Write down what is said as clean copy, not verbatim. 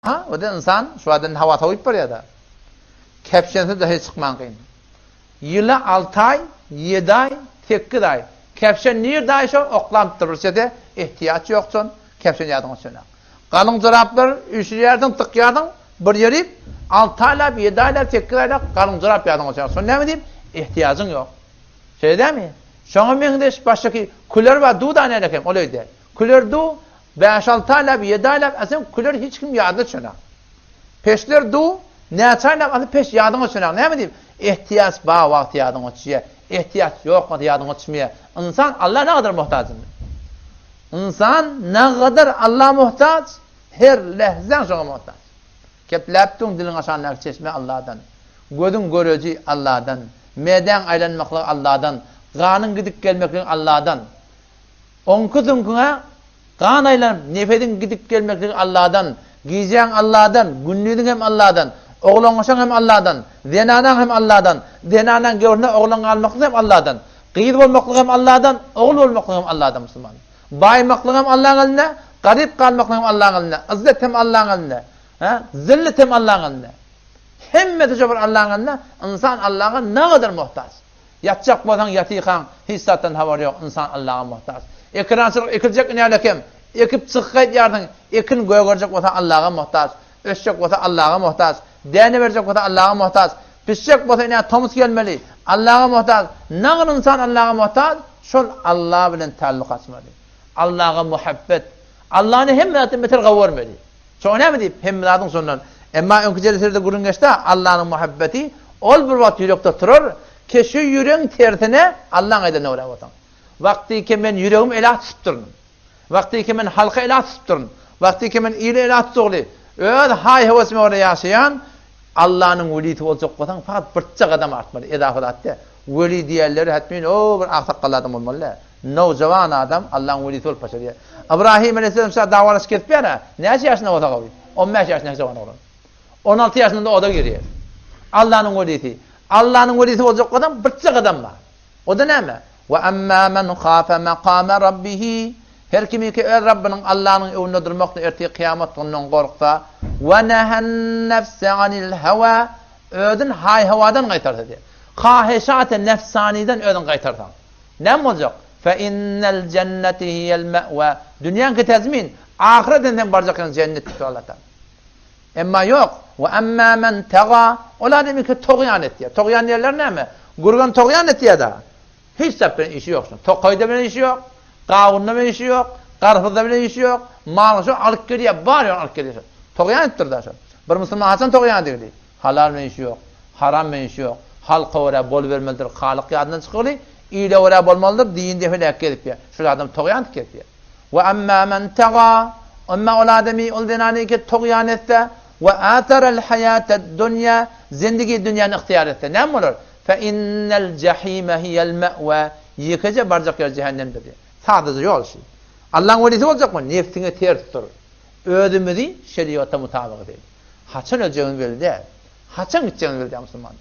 Ha, o-da ynsan şu barada hawa sowyp barýar-da. Kepşensiz daşary çykman kyn. Ýyla alty aý, ýedi aý, sekiz aý. Kepşen nirde aý şo oklapdyr bir çete, ehtiýaç ýok şon, kepşen ýadyňa düşenok. Galyň joraplar üýşürýärsiň, dykýarsyň bir ýerik, alty aýlap, ýedi aýlap, sekiz aýlap galyň jorap ýadyňa düşenok. Şon näme diýip, ehtiýajyň ýok. Şeýle dälmi? Şoňa meňzeş başdaky küler bar, duw-da nälekem ol öýde. Küler duw, Bäş-alty aýlap, ýedi aýlap, a sen küler hiç kim ýadyna düşenok. Peşler du, näçe aýlap, asy peş ýadyňa düşenok. Näme diýip? Ehtiýaç bar wagty ýadyňa düşýär. Ehtiýaç ýok wagty ýadyňa düşmeýär. Ynsan Alla nagadar muhtaç indi. Ynsan nagadar Alla muhtaç, her lähzäň şoňa muhtaç. Gepläp duň diliň aşagyndaky çeşme Alladan. Gözüň göreji Alladan. Medäň aýlanmaklygy Alladan. Ganyň gidip gelmekligi Alladan. Oňki süňküňe gan aýlanyp, nefesiň gidip gelmekligi Alladan, gijäň Alladan, gündiziň hem Alladan, oglangoşaň hem Alladan, zenanaň hem Alladan, zenanaň göwrüne oglan galmaklyk hem Alladan, gyz bolmaklyk hem Alladan, ogul bolmaklyk hem Alladan musulman. Baýmaklyk hem Allaň elinde, garyp galmaklyk hem Allaň elinde, yzzet hem Allaň elinde, hä, zillet hem Allaň elinde. Hemmesi şo bir Allaň elinde, ynsan Allaga nagadar muhtaç. Ýatjak bolsaň ýatykaň, hiç zatdan habary ýok, ynsan Allaha muhtaç. Ekerançylyk ekiljek inälekem, ekip çykyp gaýdýarsyň, ekin gögerjek bolsa Allaha muhtaç, ösjek bolsa Allaha muhtaç, däne berjek bolsa Allaha muhtaç, pişjek bolsa ine tomus gelmeli, Allaha muhtaç, nagyl ynsan Allaha muhtaç, şol Alla bilen tälluk açmaly. Allaha muhabbet, Allany hemme zatdan beter gowy görmeli. Şoňa näme diýip, hemme zadyň şondan. Emma öňki jeleselerde gürrüň geçdi-ä, Allanyň muhabbeti, ol bir wagt ýürekde turar, ke şu ýüregiň tersine Allaň aýdanyna görä bolsaň. Wagtyky men ýüregimi ela tutupdyryn. Wagtyky men halka ela tutupdyryn. Wagtyky men ile ela tutugly, öz haý-höwesime görä ýaşaýan, Allanyň welisi boljak bolsaň, fakat birçe gadam artmaly, edafa zat däl. Weli diýenleri hetmin o bir aksakgally adam bolmaly däl. Nowjawan adam Allaň welisi bolup başarýar. Ybrahym aleýhissalam şa dawalaşyp gezipýär-ä. Näçe ýaşynda bolsa gowy? On bäş ýaşynda jawan oglan. On alty ýaşynda oda girýär. Allanyň welisi. Allanyň welisi boljak adam birje gadam bar. O-da näme? Wa amma men hafa makama rabbihi Her kimiki öz Rabbynyň Allanyň öňünde durmakda ertir kyýamat gününden gorksa, wa nahan nefse anil hawa özün haý-hawadan gaýtarsa diýýär. Haheşat-y nefsanydan özüň gaýtarsaň. Näme boljak? Fe innel jenneti hiýel me'wa. Dünýäňki tezmin, ahyret hem seň barjak ýeriň jennet diýipdir Allah Taala. Emma ýok. We emma men taga, ol adam iki togýan etýär. Togýan diýenleri näme? Gürgen togýan etýär-de. Hiç zat bilen işi ýok şuň. Tokaýda bilen işi ýok, gawunda bilen işi ýok, garpyzda bilen işi ýok. Malyny şo alyp gelýär, bar ýogyny alyp gelýär şo. Togýan etdir-de şo. Bir musulman haçan togýan edildi? Halal bilen işi ýok, haram bilen işi ýok. Halka görä bolubermelidir, Halyk ýadyndan çykyly, ile görä bolmalydyr, dinde heläk gezipýär. Şol adam togýan gezipýär. We amma men taga, emma ol adamy, ol zenany ki togýan etse, we atarel haýated dunýa, zindigi dünýäni ygtyýar etse, näme bolar? Fe innel jahime hiýel me'wa, ýekeje barjak ýeri jähennemdir diýýär. Sadaja ýol şu. Allaň welisi boljakmy? Nebsiňe ters dur. Özümizi şeriata mutabyk edeli. Haçan öljegimiz belli däl. Haçan gitjegimiz belli däl musulman.